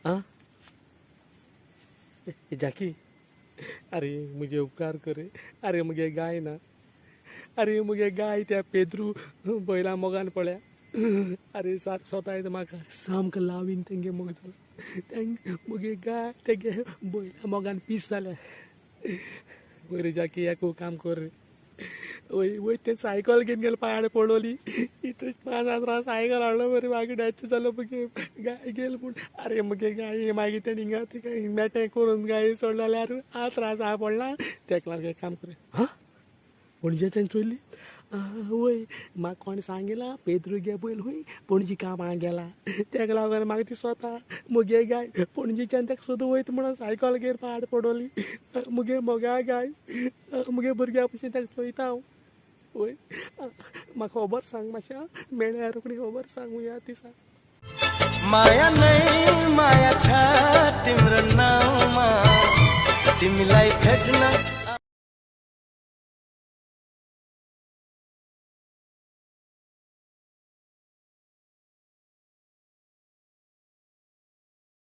आं जाकी, अरे मुजे उपकार कर रे. अरे मुगे गाय ना, अरे मुगे गाय त्या पेद्रू बैला मोगान पळ्या. अरे सारको सोतायता म्हाका, सामको लावीन तेंगे मोग जाला. तेंगे मुगे गाय तेगे बैला मोगान पीस जाल्या. वयर जाकी, एक काम कर रे. वय वय, तें सायकल घेवन गेले, पाड पडोली. इतू 5000 सायकल हाडलो बरें, मागीर डॅच जालो मुगे गाय गेल म्हूण. अरे मुगे गाय मागीर तेणें हिंगा तिका मेटें करून गाय सोडले जाल्यार हांव त्रास आहा पडला. तेका लागून एक काम कर. हां, पणजे तेणें चोयली? वय, म्हाका कोणें सांगिलां, पेद्रू गे बैल खूंय पणजी कामाक गेला. तेका लागून म्हाका ती स्वता मुगे गाय पणजेच्यान तेका सोदूं वयता म्हणून सायकल घेवन पाड पडोली. मुगे मोगा गाय मुगे भुरग्या भशेन तेका चोयता हांव. वय, म्हाका खबर सांग मातशें. आं, मेळ्ळ्यार रोखडी खबर सांग या ती सांग. माया नै माया छ तिम्रो नाउँमा, तिमीलाई भेट्न